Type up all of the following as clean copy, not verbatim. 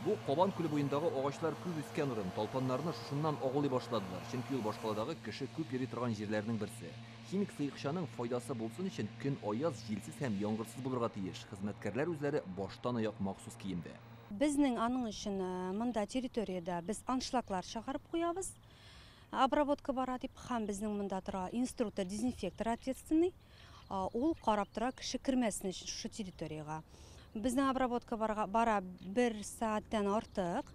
Бу Кабан күле буендагы агачлар күп үскән урын. Талпаннарны шушыннан агулый башладылар. Чөнки ул башкаладагы кеше күп йөри торган җирләрнең берсе. Химик сыекчаның файдасы булсын өчен көн аяз, җилсез һәм яңгырсыз булырга тиеш. Хезмәткәрләр үзләре баштан аяк махсус киемдә. Безнең аның өчен монда территориядә без аншлаглар чыгарып куябыз. Обработка бара дип, һәм безнең монда тора инструктор, дезинфектор ответственный. Ул карап тора, кеше кермәсен өчен шушы территориягә. Безнең обработка бара бер сәгатьтән артык.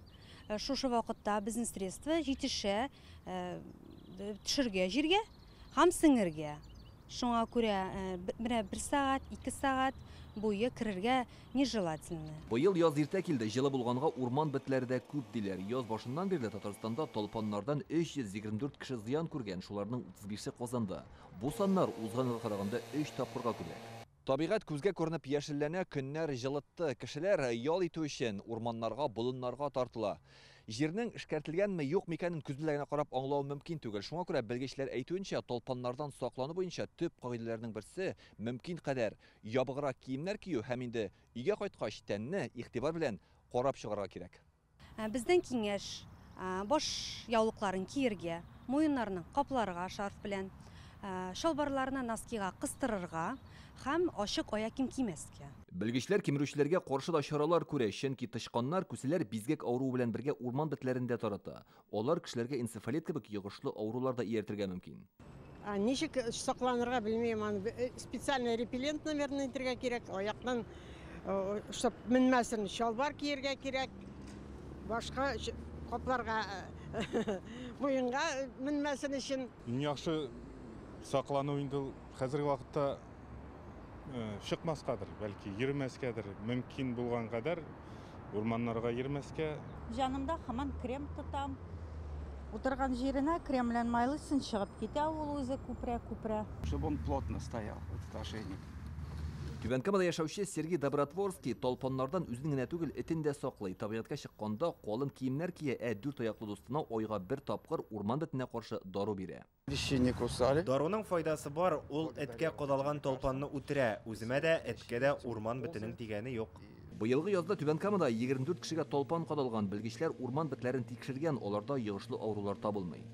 Шушы вакытта безнең средство җитешә төшергә җиргә һәм сеңергә. Шуңа күрә менә бер сәгать, 2 сәгать буе керергә нежелательно. Быел яз иртә килде, җылы булганга урман бетләре дә күп диләр. Яз башыннан бирле Татарстанда талпаннардан 324 кеше зыян күргән, шуларның 35-се Казанда. Бу саннар узган елга караганда 3 тапкырга күбрәк. Табигать күзгә күренеп яшелләнә, көннәр җылытты. Кешеләр ял итү өчен урманнарга, болыннарга тартыла. Җирнең эшкәртелгәнме, юк микәнен күз белән генә карап аңлау мөмкин түгел. Шуңа күрә белгечләр әйтүенчә, талпаннардан саклану буенча төп кагыйдәләрнең берсе мөмкин кадәр ябыграк киемнәр кию һәм инде өйгә кайткач тәнне игътибар белән карап чыгарга кирәк. Бездән киңәш, баш яулыкларын киергә, муеннарны капларга шарф белән, чалбарларны носкига кыстырырга һәм ачык аяк кием кимәскә. Белгечләр кимерүчеләргә каршы да чаралар күрә, чөнки тычканнар, күселәр бизгәк авыруы белән бергә урман бетләрен дә тарата. Алар кешеләргә энцефалит кебек йогышлы авырулар да ияртергә мөмкин. Ничек сакланырга белмим, аны специальный репеллент, наверное, итергә кирәк. Аяктан, чтоб менмәсен, чалбар киергә кирәк. Башка капларга, муенга менмәсен өчен. Иң яхшы саклану инде ул хәзерге вакытта чыкмаскадыр, бәлки йөрмәскәдер, мөмкин булган кадәр урманнарга йөрмәскә. Җанымда һаман крем тотам. Утырган җиренә крем белән майлыйсың, чыгып китә ул үзе күпрә-күпрә. Чтобы он плотно стоял, этот ошейник. Түбән Камада яшәүче Сергей Добротворский талпаннардан үзен генә түгел, этен дә саклый. Табигатькә чыкканда калын киемнәр кия, ә дүрт аяклы дустына айга бер тапкыр урман бетенә каршы дару бирә. Клещи не кусали. Даруның файдасы бар, ул эткә кадалган талпанны үтерә. Үземә дә, эткә дә урман бетенең тигәне юк. Быелгы язда Түбән Камада 24 кешегә талпан кадалган. Белгечләр урман бетләрен тикшергән, аларда йогышлы авырулар табылмый.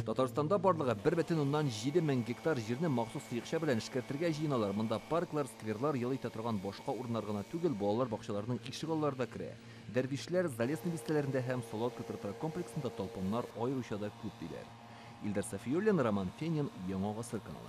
Татарстанда барлыгы бер бөтен уннан җиде мең гектар җирне махсус сыекча белән эшкәртергә җыеналар. Монда парклар, скверлар, ял итә торган башка урыннар гына түгел, балалар бакчаларының ишегаллары да керә. Дәрвишләр, Залесный бистәләрендә һәм Салават күпере торак комплексында талпаннар аеруча да күп диләр. Илдар Сафиуллин, Роман Фенин, Яңа Гасыр каналы.